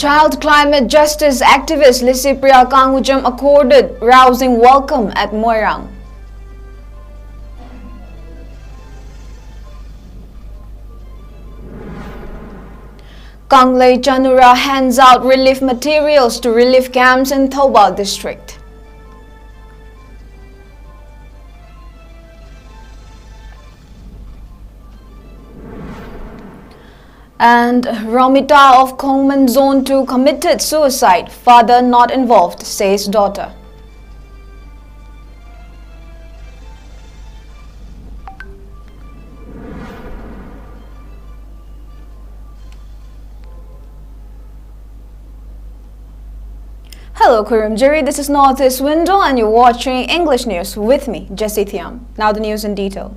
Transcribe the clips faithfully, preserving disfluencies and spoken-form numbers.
Child climate justice activist Lisipriya Kangujam accorded rousing welcome at Moirang. Kanglei Chanura hands out relief materials to relief camps in Thoubal district. And Romita of Khongman Zone two committed suicide, father not involved, says daughter. Hello, Kurumjiri. This is Northeast Window, and you're watching English News with me, Jessie Thiam. Now, the news in detail.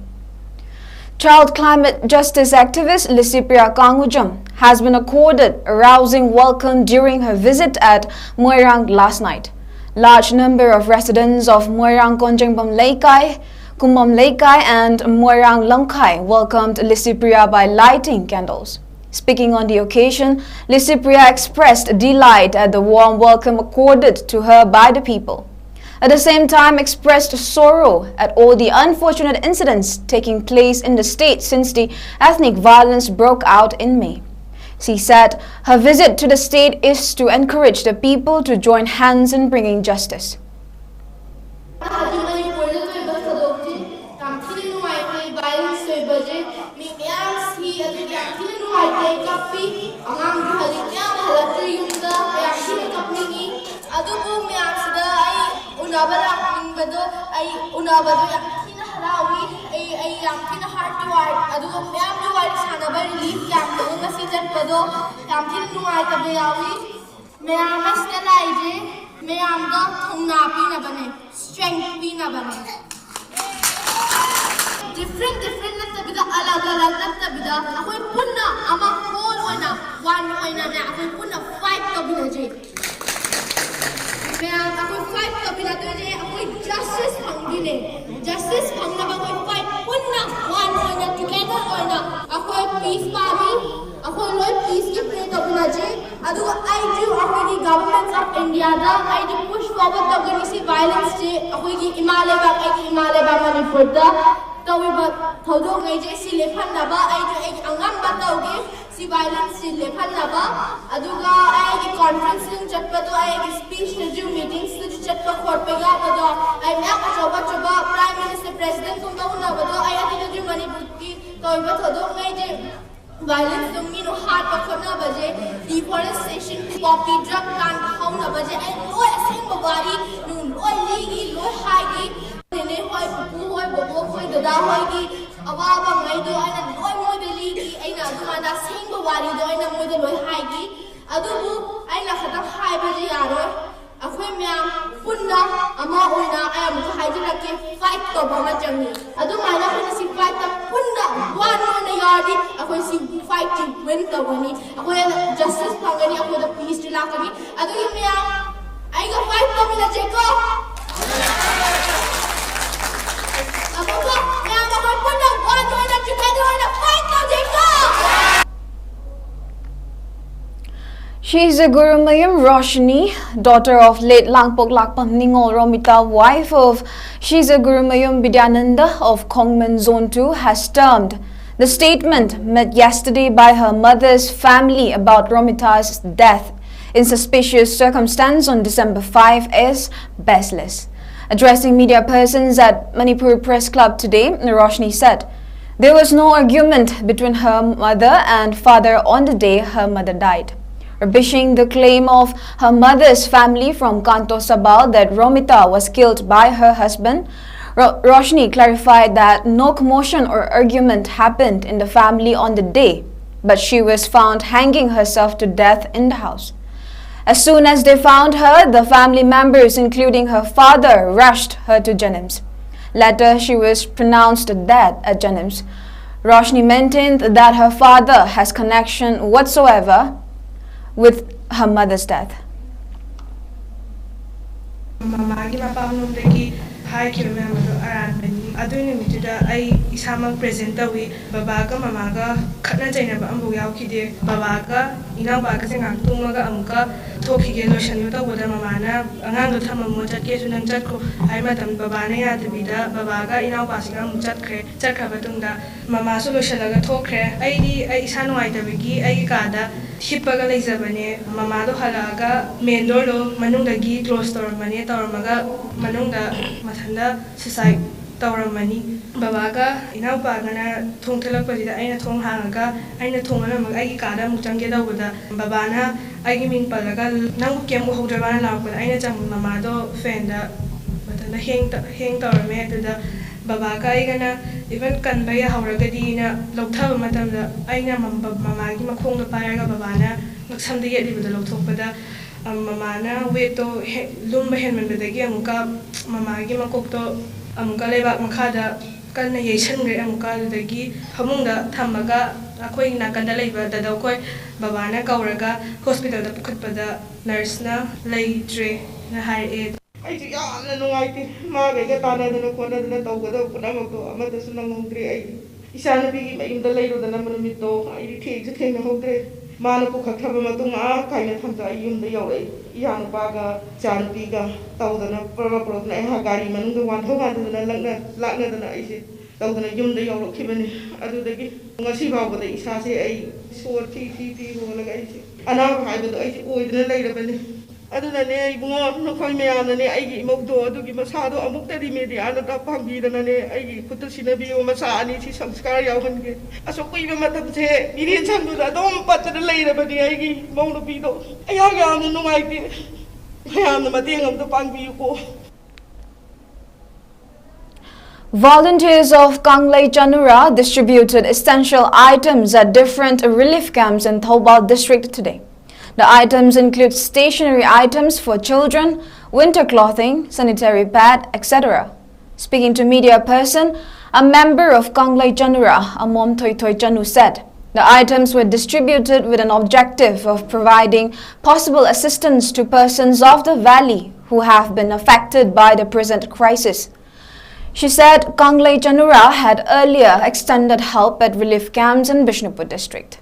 Child climate justice activist Lisipriya Kangujam has been accorded a rousing welcome during her visit at Moirang last night. Large number of residents of Moirang Konjengbam Leikai, Kumbam Leikai, and Moirang Lamkhai welcomed Lisipriya by lighting candles. Speaking on the occasion, Lisipriya expressed delight at the warm welcome accorded to her by the people. At the same time, expressed sorrow at all the unfortunate incidents taking place in the state since the ethnic violence broke out in May. She said her visit to the state is to encourage the people to join hands in bringing justice. ꯑꯗꯨ ꯃꯅꯤꯄꯨꯔꯗ ꯊꯣꯛꯏꯕ ꯊꯧꯗꯣꯛꯁꯦ ꯌꯥꯝ ꯊꯤꯅ ꯅꯨꯡꯉꯥꯏꯇꯦ꯫ Violence ꯑꯣꯏꯕꯁꯦ ꯃꯤ ꯃꯌꯥꯝ ꯁꯤ, ꯑꯗꯨꯒꯤ ꯌꯥꯝ ꯊꯤꯅ ꯅꯨꯡꯉꯥꯏꯇꯦ꯫ ꯀꯞꯄꯤ꯫ ꯑꯉꯥꯡꯁꯨ ꯍꯧꯖꯤꯛ ꯃꯌꯥꯝ ꯍꯜꯂꯛꯇ꯭ꯔꯤ ꯌꯨꯝꯗ꯫ ꯌꯥꯝ ꯊꯤꯅ ꯀꯞꯅꯤꯡꯉꯤ꯫ ꯑꯗꯨꯕꯨ ꯃꯌꯥꯝꯁꯤꯗ ꯑꯩ ꯎꯅꯕ ꯂꯥꯛꯅꯤꯡꯕꯗꯣ, ꯑꯩ ꯎꯅꯕꯗꯣ ꯌꯥꯝ ꯊꯤꯅ ꯍꯔꯥꯎꯏ꯫ ꯑꯩ, ꯑꯩ ꯌꯥꯝ ꯊꯤꯅ ꯍꯥꯔꯠ ꯋꯥꯏ꯫ ꯑꯗꯨꯒ ꯃꯌꯥꯝꯒꯤ ꯋꯥꯔꯤ ꯁꯥꯟꯅꯕ ꯔꯤꯂꯤꯐ ꯀꯦꯝꯞꯇꯒ ꯉꯁꯤ ꯆꯠꯄꯗꯣ ꯌꯥꯝ ꯊꯤꯅ ꯅꯨꯡꯉꯥꯏꯇꯕ ꯌꯥꯎꯏ꯫ ꯃꯌꯥꯝ ꯑꯁꯤꯗ ꯂꯥꯛꯏꯁꯦ ꯃꯌꯥꯝꯗ ꯊꯧꯅꯥ ꯄꯤꯅꯕꯅꯦ, ꯁ꯭ꯇꯔꯦꯡꯊ ꯄꯤꯅꯕꯅꯦ꯫ ꯗꯤꯐ꯭ꯔꯦꯟ ꯗꯤꯐ꯭ꯔꯦꯟ ꯅꯠꯇꯕꯤꯗ, ꯑꯂꯒ ꯑꯂꯒ ꯅꯠꯇꯕꯤꯗ, ꯑꯩꯈꯣꯏ ꯄꯨꯟꯅ ꯑꯃ ꯍꯣꯜ ꯑꯣꯏꯅ, ꯋꯥꯟ ꯑꯣꯏꯅꯅꯦ, ꯑꯩꯈꯣꯏ ꯄꯨꯟꯅ ꯐꯥꯏꯠ ꯇꯧꯃꯤꯟꯅꯁꯦ꯫ ꯃꯌꯥꯝ ꯑꯩꯈꯣꯏ ꯐꯥꯏꯠ ꯇꯧꯃꯤꯟꯅꯗꯣꯏꯁꯦ ꯑꯩꯈꯣꯏ ꯖꯁꯇꯤꯁ ꯐꯪꯗꯣꯏꯅꯦ꯫ ꯖꯁꯇꯤꯁ ꯐꯪꯅꯕ ꯑꯩꯈꯣꯏ ꯐꯥꯏꯠ ꯄꯨꯟꯅ ꯋꯥꯟ ꯑꯣꯏꯅ, ꯇꯨꯒꯦꯗꯔ ꯑꯣꯏꯅ ꯑꯩꯈꯣꯏ ꯄꯤꯁ ꯄꯥꯝꯃꯤ꯫ ꯑꯩꯈꯣꯏ ꯂꯣꯏ ꯄꯤꯁꯀꯤ ꯇꯧꯅꯖꯩ꯫ ꯑꯗꯨꯒ ꯑꯩꯁꯨ ꯑꯩꯈꯣꯏꯒꯤ Government of Indiaꯗ ꯑꯩꯗꯤ push forward ꯇꯧꯒꯅꯤ꯫ ꯁꯤ violenceꯁꯦ ꯑꯩꯈꯣꯏꯒꯤ ꯏꯃꯥ ꯂꯩꯕꯥꯛ, ꯑꯩꯒꯤ ꯏꯃꯥ ꯂꯩꯕꯥꯛ ꯃꯅꯤꯄꯨꯔꯗ ꯇꯧꯔꯤꯕ ꯊꯧꯗꯣꯛꯉꯩꯁꯦ ꯁꯤ ꯂꯦꯞꯍꯟꯅꯕ ꯑꯩꯁꯨ ꯑꯩꯒꯤ ꯑꯉꯝꯕ ꯇꯧꯒꯦ꯫ ꯁꯤ violenceꯁꯤ ꯂꯦꯞꯍꯟꯅꯕ꯫ ꯑꯗꯨꯒ ꯑꯩꯒꯤ conferencing ꯆꯠꯄꯗꯣ, ꯑꯩꯒꯤ speechꯇꯁꯨ, meetingsꯇꯁꯨ ꯆꯠꯄ ꯈꯣꯠꯄ ꯌꯥꯎꯕꯗꯣ, ꯑꯩ ꯃꯌꯥꯝ ꯑꯆꯧꯕ ꯑꯆꯧꯕ Prime Minister, Presidentꯀꯨꯝꯕ ꯎꯅꯕꯗꯣ, ꯑꯩ ꯑꯗꯨꯗꯁꯨ ꯃꯅꯤꯄꯨꯔꯒꯤ ꯇꯧꯔꯤꯕ ꯊꯧꯗꯣꯛꯉꯩꯁꯦ, violenceꯇꯨ ꯃꯤꯅ ꯍꯥꯠꯄ ꯈꯣꯠꯅꯕꯁꯦ, deforestation, poppy drug plant ꯍꯧꯅꯕꯁꯦ, ꯑꯩ ꯂꯣꯏ ꯑꯁꯦꯡꯕ ꯋꯥꯔꯤ ꯅꯨꯡ ꯂꯣꯏ ꯂꯤꯒꯤ, ꯂꯣꯏ ꯍꯥꯏꯒꯤ꯫ ꯅꯦꯅꯦ ꯍꯣꯏ, ꯄꯨꯄꯨ ꯍꯣꯏ, ꯕꯣꯕꯣꯛ ꯍꯣꯏ, ꯗꯗꯥ ꯍꯣꯏꯒꯤ ꯑꯋꯥꯕꯉꯩꯗꯣ ꯑꯩꯅ ꯂꯣꯏ ꯃꯣꯏꯗ ꯂꯤꯒꯤ꯫ ꯑꯩꯅ ꯑꯗꯨꯀꯥꯟꯗ ꯑꯁꯦꯡꯕ ꯋꯥꯔꯤꯗꯣ ꯑꯩꯅ ꯃꯣꯏꯗ ꯂꯣꯏ ꯍꯥꯏꯒꯤ꯫ ꯑꯗꯨꯕꯨ ꯑꯩꯅ ꯈꯛꯇꯪ ꯍꯥꯏꯕꯁꯦ ꯌꯥꯔꯣꯏ꯫ ꯑꯩꯈꯣꯏ ꯃꯌꯥꯝ ꯄꯨꯟꯅ ꯑꯃ ꯑꯣꯏꯅ ꯑꯩ ꯑꯃꯨꯛꯀ ꯍꯥꯏꯖꯔꯛꯀꯦ, fight ꯇꯧꯕ ꯑꯃ ꯆꯪꯉꯤ꯫ ꯑꯗꯨꯃꯥꯏꯅ ꯑꯩꯈꯣꯏꯅ ꯁꯤ fightꯇ ꯄꯨꯟꯅ one ꯑꯣꯏꯅ ꯌꯥꯎꯔꯗꯤ ꯑꯩꯈꯣꯏ ꯁꯤ fightꯁꯤ win ꯇꯧꯒꯅꯤ꯫ ꯑꯩꯈꯣꯏꯅ justice ꯐꯪꯒꯅꯤ, ꯑꯩꯈꯣꯏꯗ peaceꯇꯤ ꯂꯥꯛꯀꯅꯤ꯫ ꯑꯗꯨꯒꯤ ꯃꯌꯥꯝ ꯑꯩꯒ fight ꯇꯧꯃꯤꯟꯅꯁꯦꯀꯣ꯫ ꯑꯃꯨꯛꯀ ꯃꯌꯥꯝ ꯑꯩꯈꯣꯏ ꯄꯨꯟꯅ one ꯑꯣꯏꯅ, together ꯑꯣꯏꯅ fight ꯇꯧꯁꯦꯀꯣ꯫ She is a Gurumayum Roshni, daughter of late Langpok Lakpam Ningol Romita, wife of Shiza Gurumayum Bidyananda of Khongman Zone two, has termed the statement made yesterday by her mother's family about Romita's death in suspicious circumstance on December five is baseless. Addressing media persons at Manipur Press Club today, Roshni said there was no argument between her mother and father on the day her mother died. Rubbishing the claim of her mother's family from Kanto Sabal that Romita was killed by her husband, Ro- Roshni clarified that no commotion or argument happened in the family on the day, but she was found hanging herself to death in the house. As soon as they found her, the family members, including her father, rushed her to JNIMS. Later, she was pronounced dead at JNIMS. Roshni maintained that her father has connection whatsoever with her mother's death. ꯃꯃꯥꯒꯤ ꯃꯄꯥꯝꯂꯣꯝꯗꯒꯤ ꯍꯥꯏꯈꯤꯕ ꯃꯌꯥꯝ ꯑꯗꯣ ꯑꯔꯥꯟꯕꯅꯤ꯫ ꯑꯗꯨꯒꯤ ꯅꯨꯃꯤꯠꯇꯨꯗ ꯑꯩ ꯏꯁꯥꯃꯛ present ꯇꯧꯏ꯫ ꯕꯕꯥꯒ ꯃꯃꯥꯒ ꯈꯠꯅ ꯆꯩꯅꯕ ꯑꯃꯐꯥꯎ ꯌꯥꯎꯈꯤꯗꯦ꯫ ꯕꯕꯥꯒ ꯏꯅꯥꯎꯄꯥꯒꯁꯦ ꯉꯥꯏꯍꯥꯛ ꯇꯣꯡꯉꯒ ꯑꯃꯨꯛꯀ ꯊꯣꯛꯈꯤꯒꯦ ꯂꯣꯏꯁꯟꯒꯦ ꯇꯧꯕꯗ, ꯃꯃꯥꯅ "ꯑꯉꯥꯡꯗꯣ ꯊꯝꯃꯝꯃꯣ, ꯆꯠꯀꯦꯁꯨ ꯅꯪ ꯆꯠꯈ꯭ꯔꯣ" ꯍꯥꯏ ꯃꯇꯝ, ꯕꯕꯥꯅ ꯌꯥꯗꯕꯤꯗ ꯕꯕꯥꯒ ꯏꯅꯥꯎꯄꯥꯁꯤꯒ ꯑꯃꯨꯛ ꯆꯠꯈ꯭ꯔꯦ꯫ ꯆꯠꯈ꯭ꯔꯕ ꯃꯇꯨꯡꯗ ꯃꯃꯥꯁꯨ ꯂꯣꯏꯁꯤꯜꯂꯒ ꯊꯣꯛꯈ꯭ꯔꯦ꯫ ꯑꯩꯗꯤ ꯑꯩ ꯏꯁꯥ ꯅꯨꯡꯉꯥꯏꯇꯕꯒꯤ ꯑꯩꯒꯤ ꯀꯥꯗ ꯍꯤꯞꯄꯒ ꯂꯩꯖꯕꯅꯦ꯫ ꯃꯃꯥꯗꯣ ꯍꯜꯂꯛꯑꯒ ꯃꯦꯟ ꯗꯣꯔꯗꯣ ꯃꯅꯨꯡꯗꯒꯤ ꯀ꯭ꯂꯣꯁ ꯇꯧꯔꯝꯕꯅꯦ, ꯇꯧꯔꯝꯃꯒ ꯃꯅꯨꯡꯗ ꯃꯊꯟꯇ ꯁꯨꯁꯥꯏꯠ ꯇꯧꯔꯝꯃꯅꯤ꯫ ꯕꯕꯥꯒ ꯏꯅꯥꯎꯄꯥꯒꯅ ꯊꯣꯡ ꯊꯤꯜꯂꯛꯄꯁꯤꯗ ꯑꯩꯅ ꯊꯣꯡ ꯍꯥꯡꯉꯒ, ꯑꯩꯅ ꯊꯣꯡ ꯂꯣꯜꯂꯝꯃꯒ ꯑꯩꯒꯤ ꯀꯥꯗ ꯑꯃꯨꯛ ꯆꯪꯒꯦ ꯇꯧꯕꯗ, ꯕꯕꯥꯅ ꯑꯩꯒꯤ ꯃꯤꯡ ꯄꯜꯂꯒ "ꯅꯪꯕꯨ ꯀꯩꯝ ꯎꯍꯧꯗ꯭ꯔꯕꯅ?" ꯂꯥꯎꯔꯛꯄꯗ, ꯑꯩꯅ ꯆꯪꯕ ꯃꯃꯥꯗꯣ ꯐꯦꯟꯗ ꯃꯊꯟꯇ ꯍꯦꯡ ꯇ-, ꯍꯦꯡ ꯇꯧꯔꯝꯃꯦ꯫ ꯑꯗꯨꯗ ꯕꯕꯥꯒ ꯑꯩꯒꯅ ꯏꯚꯟ ꯀꯟꯕ ꯌꯥꯍꯧꯔꯒꯗꯤꯅ ꯂꯧꯊꯕ ꯃꯇꯝꯗ, ꯑꯩꯅ ꯃꯝ-, ꯃꯃꯥꯒꯤ ꯃꯈꯣꯡꯗꯣ ꯄꯥꯏꯔꯒ ꯕꯕꯥꯅ ꯉꯛꯁꯝꯗ ꯌꯦꯠꯂꯤꯕꯗꯣ ꯂꯧꯊꯣꯛꯄꯗ, ꯑ, ꯃꯃꯥꯅ ꯋꯦꯠꯇꯣ ꯍꯦ-, ꯂꯨꯝꯕ ꯍꯦꯟꯃꯟꯕꯗꯒꯤ ꯑꯃꯨꯛꯀ ꯃꯃꯥꯒꯤ ꯃꯀꯣꯛꯇꯣ ꯑꯃꯨꯛꯀ ꯂꯩꯕꯥꯛ ꯃꯈꯥꯗ ꯀꯟꯅ ꯌꯩꯁꯟꯈ꯭ꯔꯦ꯫ ꯑꯃꯨꯛꯀ ꯑꯗꯨꯗꯒꯤ ꯐꯃꯨꯡꯗ ꯊꯝꯃꯒ ꯑꯩꯈꯣꯏ ꯅꯥꯀꯟꯗ ꯂꯩꯕ ꯗꯗꯧꯈꯣꯏ ꯕꯕꯥꯅ ꯀꯧꯔꯒ ꯍꯣꯁꯄꯤꯇꯥꯜꯗ ꯄꯨꯈꯠꯄꯗ ꯅꯔꯁꯅ "ꯂꯩꯇ꯭ꯔꯦꯅ" ꯍꯥꯏꯔꯛꯑꯦ꯫ ꯑꯩꯁꯨ ꯌꯥꯝꯅ ꯅꯨꯡꯉꯥꯏꯇꯦ꯫ ꯃꯥꯒ ꯑꯩꯒ ꯇꯥꯟꯅꯗꯅ ꯈꯣꯠꯅꯗꯅ ꯇꯧꯒꯗꯕ ꯄꯨꯝꯅꯃꯛꯇꯣ ꯑꯃꯠꯇꯁꯨ ꯅꯪꯍꯧꯗ꯭ꯔꯦ꯫ ꯑꯩ ꯏꯆꯥꯅꯨꯄꯤꯒꯤ ꯃꯌꯨꯝꯗ ꯂꯩꯔꯨꯗꯅ ꯅꯨꯃꯤꯠꯇꯣ ꯑꯩꯗꯤ ꯊꯦꯡꯁꯨ ꯊꯦꯡꯅꯍꯧꯗ꯭ꯔꯦ꯫ ꯃꯥꯅ ꯄꯨꯈꯠꯈ꯭ꯔꯕ ꯃꯇꯨꯡ ꯑꯥ ꯀꯥꯏꯅꯊꯝꯗ ꯑꯩ ꯌꯨꯝꯗ ꯌꯧꯔꯛꯏ꯫ ꯏꯌꯥꯅꯨꯄꯥꯒ ꯏꯆꯥꯅꯨꯄꯤꯒ ꯇꯧꯗꯅ ꯄꯨꯔꯛ ꯄꯨꯔꯛꯇꯅ ꯑꯩꯍꯥꯛ ꯒꯥꯔꯤ ꯃꯅꯨꯡꯗ ꯋꯥꯟꯊꯧ ꯋꯥꯟꯊꯗꯅ ꯂꯛꯅ-, ꯂꯥꯛꯅꯗꯅ ꯑꯩꯁꯦ ꯇꯧꯗꯅ ꯌꯨꯝꯗ ꯌꯧꯔꯛꯈꯤꯕꯅꯤ꯫ ꯑꯗꯨꯗꯒꯤ ꯉꯁꯤ ꯐꯥꯎꯕꯗ ꯏꯁꯥꯁꯦ ꯑꯩ ꯁꯣꯔ ꯊꯤ ꯊꯤ ꯊꯤ ꯍꯣꯜꯂꯒ ꯑꯩꯁꯦ ꯑꯅꯥꯕ ꯍꯥꯏꯕꯗꯣ ꯑꯩꯁꯦ ꯑꯣꯏꯗꯅ ꯂꯩꯔꯕꯅꯤ꯫ ꯑꯗꯨꯅꯅꯦ ꯏꯕꯨꯡꯉꯣ, ꯅꯈꯣꯏ ꯃꯌꯥꯝꯅꯅꯦ ꯑꯩꯒꯤ ꯏꯃꯧꯗꯣ ꯑꯗꯨꯒꯤ ꯃꯁꯥꯗꯣ ꯑꯃꯨꯛꯇꯗꯤ ꯃꯦꯗꯤꯌꯥꯅ ꯄꯥꯡꯕꯤꯗꯅꯅꯦ ꯑꯩꯒꯤ ꯈꯨꯠꯇ ꯁꯤꯟꯅꯕꯤꯌꯨ, ꯃꯆꯥ ꯑꯅꯤꯁꯤ ꯁꯪꯁꯀꯥꯔ ꯌꯥꯎꯍꯟꯒꯦ꯫ ꯑꯁꯨꯛ ꯀꯨꯏꯕ ꯃꯇꯝꯁꯦ ꯃꯤꯔꯦꯟ ꯁꯪꯗꯨꯗ ꯑꯗꯨꯝ ꯄꯠꯇꯅ ꯂꯩꯔꯕꯅꯤ ꯑꯩꯒꯤ ꯏꯃꯧ ꯅꯨꯄꯤꯗꯣ꯫ ꯑꯩꯍꯥꯛ ꯌꯥꯝꯅ ꯅꯨꯡꯉꯥꯏꯇꯦ꯫ ꯃꯌꯥꯝꯅ ꯃꯇꯦꯡ ꯑꯝꯇ ꯄꯥꯡꯕꯤꯌꯨꯀꯣ꯫ Volunteers of Kanglei Chanura distributed essential items at different relief camps in Thoubal district today. The items include stationery items for children, winter clothing, sanitary pad, et cetera. Speaking to media person, a member of Kanglei Chanura, Amom Thoithoi Chanu, said the items were distributed with an objective of providing possible assistance to persons of the valley who have been affected by the present crisis. She said Kanglei Chanura had earlier extended help at relief camps in Bishnupur district.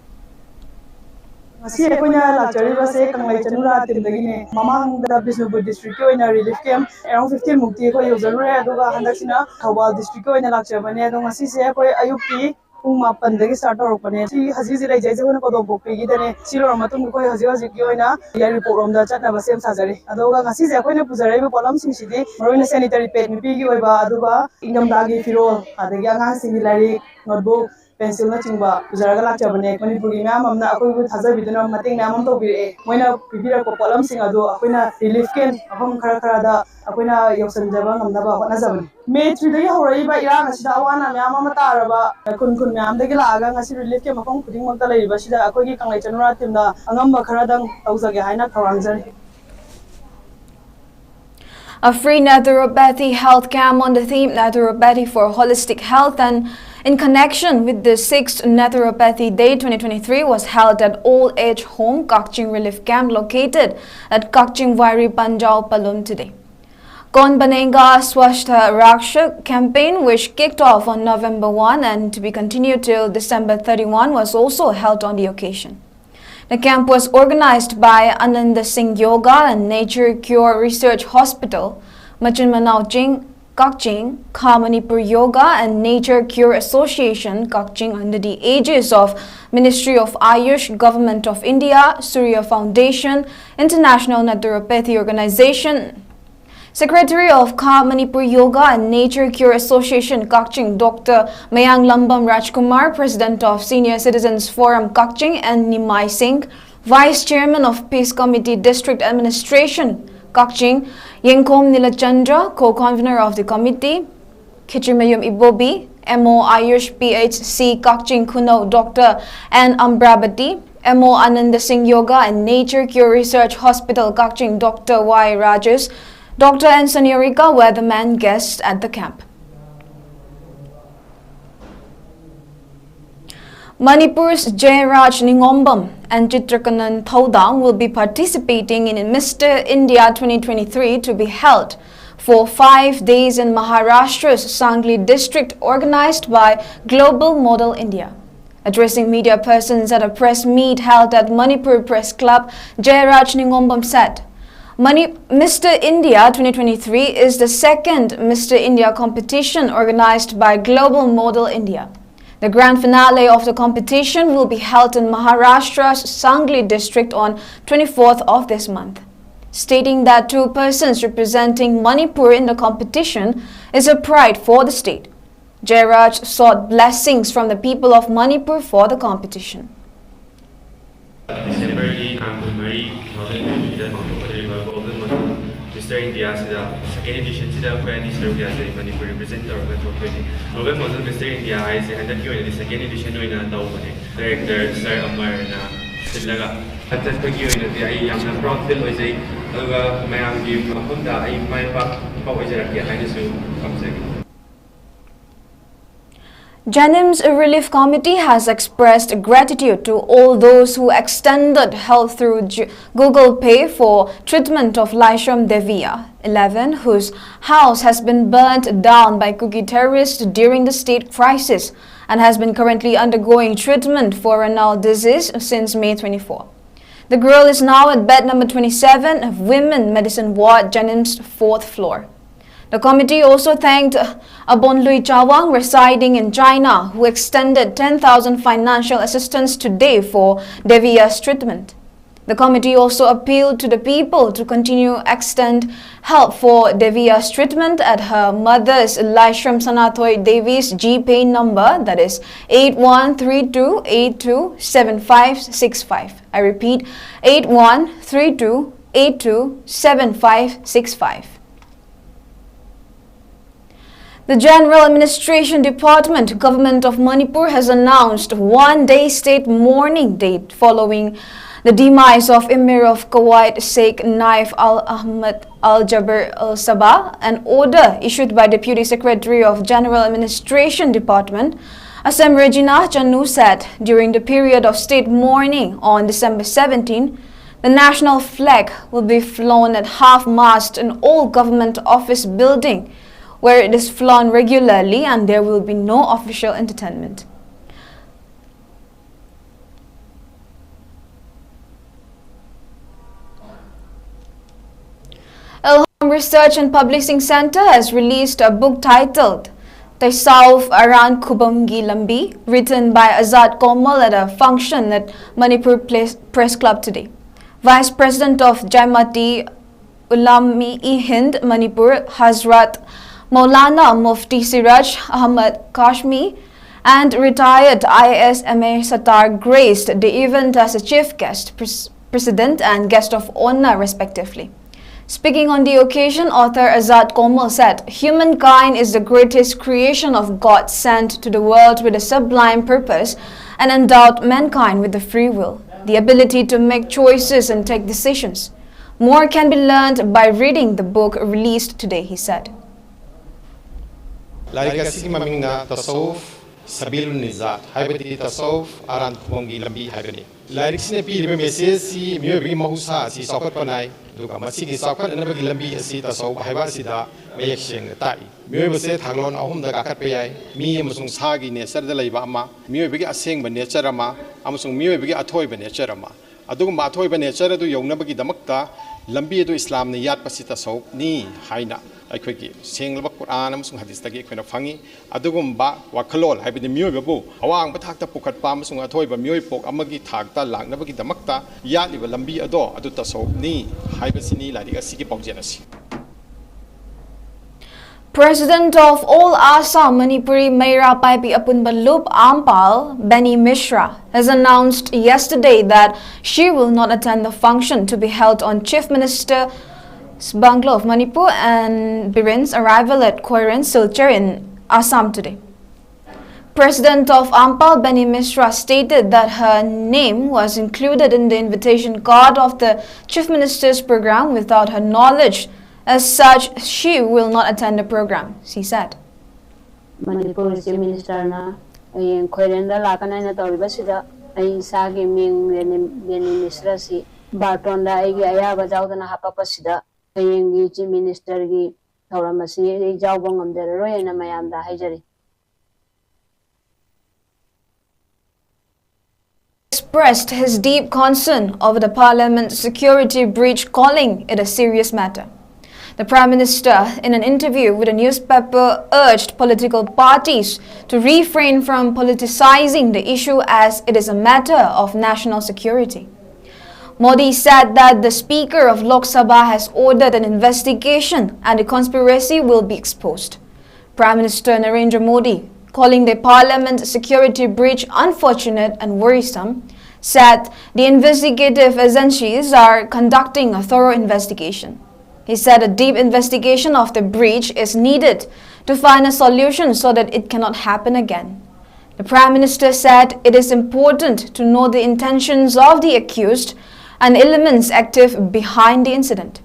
ꯉꯁꯤ ꯑꯩꯈꯣꯏꯅ ꯂꯥꯛꯆꯔꯤꯕꯁꯦ ꯀꯪꯂꯩ ꯆꯅꯨꯔꯥ ꯇꯤꯝꯗꯒꯤꯅꯦ꯫ ꯃꯃꯥꯡꯗ ꯕꯤꯁꯅꯨꯄꯨꯔ ꯗꯤꯁꯇ꯭ꯔꯤꯛꯀꯤ ꯑꯣꯏꯅ relief ꯀꯦꯝ around fifteen ꯃꯨꯛꯇꯤ ꯑꯩꯈꯣꯏ ꯌꯧꯖꯔꯨꯔꯦ, ꯑꯗꯨꯒ ꯍꯟꯗꯛꯁꯤꯅ ꯊꯧꯕꯥꯜ ꯗꯤꯁꯇ꯭ꯔꯤꯛꯀꯤ ꯑꯣꯏꯅ ꯂꯥꯛꯆꯕꯅꯦ꯫ ꯑꯗꯣ ꯉꯁꯤꯁꯦ ꯑꯩꯈꯣꯏ ꯑꯌꯨꯛꯀꯤ ꯄꯨꯡ ꯃꯥꯄꯟꯗꯒꯤ ꯁ꯭ꯇꯥꯔꯠ ꯇꯧꯔꯛꯄꯅꯦ꯫ ꯁꯤ ꯍꯧꯖꯤꯛ ꯍꯧꯖꯤꯛ ꯂꯩꯖꯩꯁꯦ ꯑꯩꯈꯣꯏꯅ ꯀꯣꯗꯣꯝꯄꯣꯛꯄꯤꯒꯤꯗꯅꯦ꯫ ꯁꯤ ꯂꯣꯏꯔ ꯃꯇꯨꯡꯗ ꯑꯩꯈꯣꯏ ꯍꯧꯖꯤꯛ ꯍꯧꯖꯤꯛꯀꯤ ꯑꯣꯏꯅ ꯌꯥꯏꯔꯤꯄꯣꯛꯂꯣꯝꯗ ꯆꯠꯅꯕ ꯁꯦꯝ ꯁꯥꯖꯔꯤ꯫ ꯑꯗꯨꯒ ꯉꯁꯤꯁꯦ ꯑꯩꯈꯣꯏꯅ ꯄꯨꯖꯔꯛꯏꯕ ꯄꯣꯠꯂꯝꯁꯤꯡꯁꯤꯗꯤ ꯃꯔꯨꯑꯣꯏꯅ ꯁꯦꯅꯤꯇꯔꯤ ꯄꯦꯗ ꯅꯨꯄꯤꯒꯤ ꯑꯣꯏꯕ, ꯑꯗꯨꯒ ꯏꯪꯊꯝꯊꯥꯒꯤ ꯐꯤꯔꯣꯜ, ꯑꯗꯒꯤ ꯑꯉꯥꯡꯁꯤꯡꯒꯤ ꯂꯥꯏꯔꯤꯛ, ꯅꯣꯠꯕꯨꯛ, ꯄꯦꯟꯁꯤꯜꯅꯆꯤꯡꯕ ꯄꯨꯖꯔꯒ ꯂꯥꯛꯆꯕꯅꯦ꯫ ꯃꯅꯤꯄꯨꯔꯒꯤ ꯃꯌꯥꯝ ꯑꯃꯅ ꯑꯩꯈꯣꯏꯕꯨ ꯊꯥꯖꯕꯤꯗꯨꯅ ꯃꯇꯦꯡ ꯃꯌꯥꯝ ꯑꯃ ꯇꯧꯕꯤꯔꯛꯑꯦ꯫ ꯃꯣꯏꯅ ꯄꯤꯕꯤꯔꯛꯄ ꯄꯣꯠꯂꯝꯁꯤꯡ ꯑꯗꯨ ꯑꯩꯈꯣꯏꯅ ꯔꯤꯂꯤꯐ ꯀꯦꯝ ꯃꯐꯝ ꯈꯔ ꯈꯔꯗ ꯑꯩꯈꯣꯏꯅ ꯌꯧꯁꯤꯟꯖꯕ ꯉꯝꯅꯕ ꯍꯣꯠꯅꯖꯕꯅꯤ꯫ ꯃꯦ ꯊ꯭ꯔꯤꯗꯒꯤ ꯍꯧꯔꯛꯏꯕ ꯏꯔꯥꯡ ꯑꯁꯤꯗ ꯑꯋꯥ ꯑꯅꯥ ꯃꯌꯥꯝ ꯑꯃ ꯇꯥꯔꯕ ꯈꯨꯟ ꯈꯨꯟ ꯃꯌꯥꯝꯗꯒꯤ ꯂꯥꯛꯑꯒ ꯉꯁꯤ ꯔꯤꯂꯤꯐ ꯀꯦꯝ ꯃꯐꯝ ꯈꯨꯗꯤꯡꯃꯛꯇ ꯂꯩꯔꯤꯕꯁꯤꯗ ꯑꯩꯈꯣꯏꯒꯤ ꯀꯪꯂꯩ ꯆꯅꯨꯔꯥ ꯇꯤꯝꯅ ꯑꯉꯝꯕ ꯈꯔꯗꯪ ꯇꯧꯖꯒꯦ ꯍꯥꯏꯅ ꯈꯧꯔꯥꯡꯖꯔꯤ꯫ A free naturopathy health camp on the theme Naturopathy for Holistic Health and in connection with the sixth Naturopathy Day twenty twenty-three was held at Old Age Home Kakching Relief Camp located at Kakching Wairi Panjao Palun today. Kaun Banega Swasth Rakshak campaign, which kicked off on November one and to be continued till December thirty-one, was also held on the occasion. The camp was organized by Ananda Singh Yoga and Nature Cure Research Hospital, Machin Manao Ching, Kakching, Kha Manipur Yoga and Nature Cure Association, Kakching, under the aegis of Ministry of Ayush, Government of India, Surya Foundation, International Naturopathy Organization, Secretary of Kha Manipur Yoga and Nature Cure Association, Kakching, Doctor Mayang Lambam Rajkumar, President of Senior Citizens Forum, Kakching, and Nimai Singh, Vice Chairman of Peace Committee District Administration, Kakching, Yengkom Nilachandra, Co-Convener of the Committee, Khichirmayum Ibobi, M O Ayush P H C Kakching Khunou, Doctor N Ambrabati, M O Ananda Singh Yoga and Nature Cure Research Hospital Kakching, Doctor Y Rajesh, Doctor N Sanyorika were the main guests at the camp. Manipur's Jayaraj Ningombam and Chitrakanan Thaudang will be participating in Mister India twenty twenty-three to be held for five days in Maharashtra's Sangli district, organized by Global Model India. Addressing media persons at a press meet held at Manipur Press Club, Jairaj Ningombam said, Mani- Mister India twenty twenty-three is the second Mister India competition organized by Global Model India. The grand finale of the competition will be held in Maharashtra's Sangli district on twenty-fourth of this month. Stating that two persons representing Manipur in the competition is a pride for the state. Jairaj sought blessings from the people of Manipur for the competition. December ꯒꯤ ꯇꯥꯡ ꯀꯨꯟꯃꯔꯤ, two thousand twenty-three ꯗ ꯄꯥꯡꯊꯣꯛꯀꯗꯧꯔꯤꯕ Global Model Mister India ꯁꯤꯗ second edition ꯁꯤꯗ ꯑꯩꯈꯣꯏ ꯑꯅꯤ ꯁꯔꯨꯛ ꯌꯥꯖꯩ, Manipur represent ꯇꯧꯔꯒ ꯊꯣꯛꯇꯣꯏꯅꯤ꯫ Global Model Mister India ꯍꯥꯏꯁꯦ ꯍꯟꯗꯛꯀꯤ ꯑꯣꯏꯅꯗꯤ second edition ꯑꯣꯏꯅ ꯇꯧꯕꯅꯦ, director Sir Amarꯅ ꯁꯤꯜꯂꯒ꯫ ꯍꯟꯗꯛꯇꯒꯤ ꯑꯣꯏꯅꯗꯤ ꯑꯩ ꯌꯥꯝꯅ proud feel ꯑꯣꯏꯖꯩ, ꯑꯗꯨꯒ ꯃꯌꯥꯝꯒꯤ ꯃꯐꯝꯗ ꯑꯩ ꯃꯥꯏ ꯄꯥꯛꯄ ꯑꯣꯏꯖꯔꯛꯀꯦ ꯍꯥꯏꯅꯁꯨ ꯊꯝꯖꯒꯦ꯫ JNIMS Relief Committee has expressed gratitude to all those who extended help through Ju- Google Pay for treatment of Laishram Devia, eleven, whose house has been burnt down by Kuki terrorists during the state crisis and has been currently undergoing treatment for renal disease since May twenty-four. The girl is now at bed number twenty-seven of Women Medicine Ward, JNIMS, fourth floor. The committee also thanked Abonlui Chawang, residing in China, who extended ten thousand financial assistance today for Devia's treatment. The committee also appealed to the people to continue extend help for Devia's treatment at her mother's, Laishram Sanathoi Devi's, GPay number, that is eight one three two eight two seven five six five. I repeat, eight one three two eight two seven five six five. The General Administration Department, Government of Manipur, has announced one-day state mourning date following the demise of Emir of Kuwait Sheikh Naif Al Ahmed Al Jaber Al Sabah. An order issued by Deputy Secretary of General Administration Department, Assam Regina Chanu, said during the period of state mourning on December seventeen, The national flag will be flown at half-mast in all government office building, where it is flown regularly, and there will be no official entertainment. Elham Research and Publishing Centre has released a book titled Tasawuf Aran Khubamgi Lambi, written by Azad Komal at a function at Manipur Pres-, Press Club today. Vice President of Jamaat-e-Ulama-e-Hind Manipur, Hazrat Maulana Mufti Siraj Ahmad Kashmi, and retired I A S M A Sattar graced the event as a chief guest, pres-, president and guest of honor respectively. Speaking on the occasion, author Azad Komal said, "Humankind is the greatest creation of God, sent to the world with a sublime purpose and endowed mankind with the free will, the ability to make choices and take decisions. More can be learned by reading the book released today," he said. ꯂꯥꯏꯔꯤꯛ ꯑꯁꯤꯒꯤ ꯃꯃꯤꯡꯅ ꯇꯁꯧꯐ ꯁꯕꯤꯂꯨꯟ ꯅꯤꯖꯥꯠ, ꯍꯥꯏꯕꯗꯤ ꯇꯁꯧꯐ ꯑꯔꯥꯟ ꯈꯨꯕꯝꯒꯤ ꯂꯝꯕꯤ ꯍꯥꯏꯕꯅꯤ꯫ ꯂꯥꯏꯔꯤꯛꯁꯤꯅ ꯄꯤꯔꯤꯕ ꯃꯦꯁꯦꯖꯁꯤ ꯃꯤꯑꯣꯏꯕꯒꯤ ꯃꯍꯧꯁꯥ ꯑꯁꯤ ꯆꯥꯎꯈꯠꯄ ꯅꯥꯏ, ꯑꯗꯨꯒ ꯃꯁꯤꯒꯤ ꯆꯥꯎꯈꯠꯅꯅꯕꯒꯤ ꯂꯝꯕꯤ ꯑꯁꯤ ꯇꯁꯧꯐ ꯍꯥꯏꯕ ꯑꯁꯤꯗ ꯃꯌꯦꯛ ꯁꯦꯡꯅ ꯇꯥꯛꯏ꯫ ꯃꯤꯑꯣꯏꯕꯁꯦ ꯊꯥꯒꯂꯣꯟ ꯑꯍꯨꯝꯗ ꯀꯥꯈꯠꯄ ꯌꯥꯏ: ꯃꯤ ꯑꯃꯁꯨꯡ ꯁꯥꯒꯤ ꯅꯦꯆꯔꯗ ꯂꯩꯕ ꯑꯃ, ꯃꯤꯑꯣꯏꯕꯒꯤ ꯑꯁꯦꯡꯕ ꯅꯦꯆꯔ ꯑꯃ, ꯑꯃꯁꯨꯡ ꯃꯤꯑꯣꯏꯕꯒꯤ ꯑꯊꯣꯏꯕ ꯅꯦꯆꯔ ꯑꯃ꯫ ꯑꯗꯨꯒꯨꯝꯕ ꯑꯊꯣꯏꯕ ꯅꯦꯆꯔ ꯑꯗꯨ ꯌꯧꯅꯕꯒꯤꯗꯃꯛꯇ ꯂꯝꯕꯤ ꯑꯗꯨ ꯏꯁꯂꯥꯝꯅ ꯌꯥꯠꯄꯁꯤ ꯇꯁꯧꯐꯅꯤ ꯍꯥꯏꯅ ꯑꯩꯈꯣꯏꯒꯤ ꯁꯦꯡꯂꯕ ꯀꯨꯔꯥꯟ ꯑꯃꯁꯨꯡ ꯍꯗꯤꯁꯇꯒꯤ ꯑꯩꯈꯣꯏꯅ ꯐꯪꯉꯤ꯫ ꯑꯗꯨꯒꯨꯝꯕ ꯋꯥꯈꯜꯂꯣꯟ, ꯍꯥꯏꯕꯗꯤ ꯃꯤꯑꯣꯏꯕꯕꯨ ꯑꯋꯥꯡꯕ ꯊꯥꯛꯇ ꯄꯨꯈꯠꯄ ꯑꯃꯁꯨꯡ ꯑꯊꯣꯏꯕ ꯃꯤꯑꯣꯏꯄꯣꯛ ꯑꯃꯒꯤ ꯊꯥꯛꯇ ꯂꯥꯛꯅꯕꯒꯤꯗꯃꯛꯇ ꯌꯥꯠꯂꯤꯕ ꯂꯝꯕꯤ ꯑꯗꯣ, ꯑꯗꯨ ꯇꯁꯧꯐꯅꯤ ꯍꯥꯏꯕꯁꯤꯅꯤ ꯂꯥꯏꯔꯤꯛ ꯑꯁꯤꯒꯤ ꯄꯥꯎꯖꯦꯜ ꯑꯁꯤ꯫ President of All Assam Manipuri Meira Paibi Apunba Lup, Ampal Beni Mishra, has announced yesterday that she will not attend the function to be held on Chief Minister's Bungalow of Manipur and Biren's arrival at Khoiren, Silchar in Assam today. President of Ampal Beni Mishra stated that her name was included in the invitation card of the Chief Minister's program without her knowledge. As such, she will not attend the program, she said. Manipur chief ꯃꯤꯅꯤꯁꯇꯔꯅ ꯍꯌꯦꯡ ꯈꯣꯏꯔꯦꯟꯗ ꯂꯥꯛꯀꯅꯤ ꯍꯥꯏꯅ ꯇꯧꯔꯤꯕꯁꯤꯗ ꯑꯩ ꯏꯁꯥꯒꯤ ꯃꯤꯡ rainy ꯕꯦꯅꯤ ꯃꯤꯁ꯭ꯔꯥꯁꯤ ꯕꯥꯔꯇꯣꯟꯗ ꯑꯩꯒꯤ ꯑꯌꯥꯕ ꯌꯥꯎꯗꯅ ꯍꯥꯄꯛꯄꯁꯤꯗ ꯍꯌꯦꯡꯒꯤ ꯆꯤꯐ ꯃꯤꯅꯤꯁꯇꯔꯒꯤ ꯊꯧꯔꯝ ꯑꯁꯤ ꯑꯩ ꯌꯥꯎꯕ ꯉꯝꯖꯔꯔꯣꯏ ꯍꯥꯏꯅ ꯃꯌꯥꯝꯗ ꯍꯥꯏꯖꯔꯤ꯫ Expressed his deep concern over the parliament security breach, calling it a serious matter. The Prime Minister, in an interview with a newspaper, urged political parties to refrain from politicizing the issue as it is a matter of national security. Modi said that the Speaker of Lok Sabha has ordered an investigation and the conspiracy will be exposed. Prime Minister Narendra Modi, calling the parliament security breach unfortunate and worrisome, said the investigative agencies are conducting a thorough investigation. He said a deep investigation of the breach is needed to find a solution so that it cannot happen again. The Prime Minister said it is important to know the intentions of the accused and elements active behind the incident.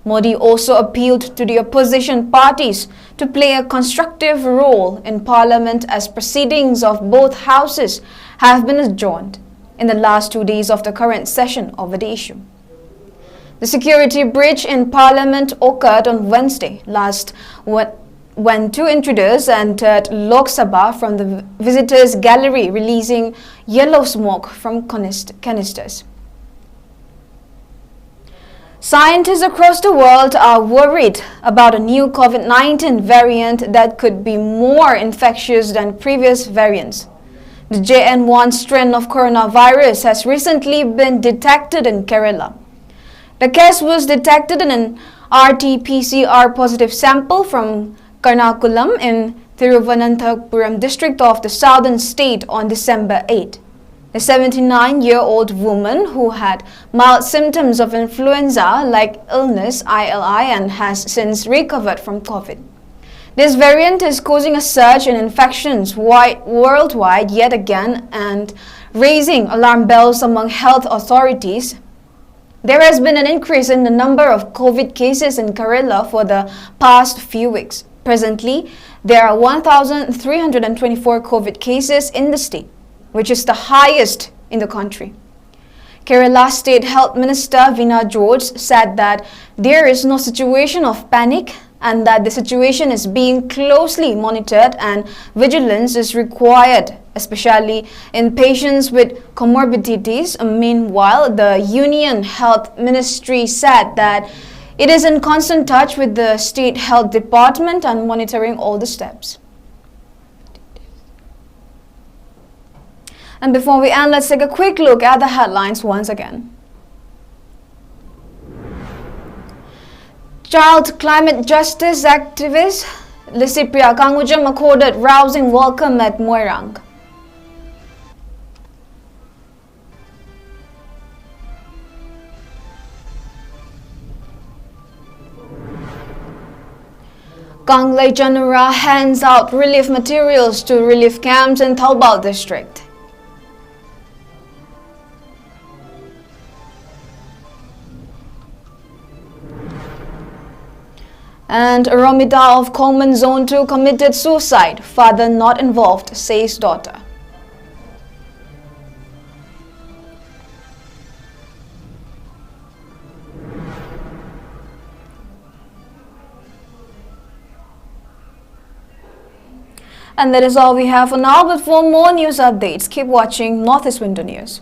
Modi also appealed to the opposition parties to play a constructive role in parliament as proceedings of both houses have been adjourned in the last two days of the current session over the issue. The security breach in parliament occurred on Wednesday last, when, when two intruders entered Lok Sabha from the visitors' gallery, releasing yellow smoke from canist-, canisters. Scientists across the world are worried about a new COVID nineteen variant that could be more infectious than previous variants. The J N one strain of coronavirus has recently been detected in Kerala. The case was detected in an R T P C R positive sample from Karnakulam in Thiruvananthapuram district of the southern state on December eighth. The seventy-nine-year-old woman, who had mild symptoms of influenza-like illness, I L I, and has since recovered from COVID. This variant is causing a surge in infections wi-, worldwide yet again and raising alarm bells among health authorities. There has been an increase in the number of COVID cases in Kerala for the past few weeks. Presently, there are one thousand three hundred and twenty-four COVID cases in the state, which is the highest in the country. Kerala State Health Minister Veena George said that there is no situation of panic and that the situation is being closely monitored and vigilance is required, especially in patients with comorbidities. Meanwhile, the Union Health Ministry said that it is in constant touch with the State Health Department and monitoring all the steps. And before we end, let's take a quick look at the headlines once again. Child climate justice activist Lisipriya Kangujam accorded rousing welcome at Moirang. Kanglei Chanura hands out relief materials to relief camps in Thoubal district. And Romita of Coleman Zone two committed suicide, father not involved, says daughter. And that is all we have for now, but for more news updates, keep watching Northeast Window News.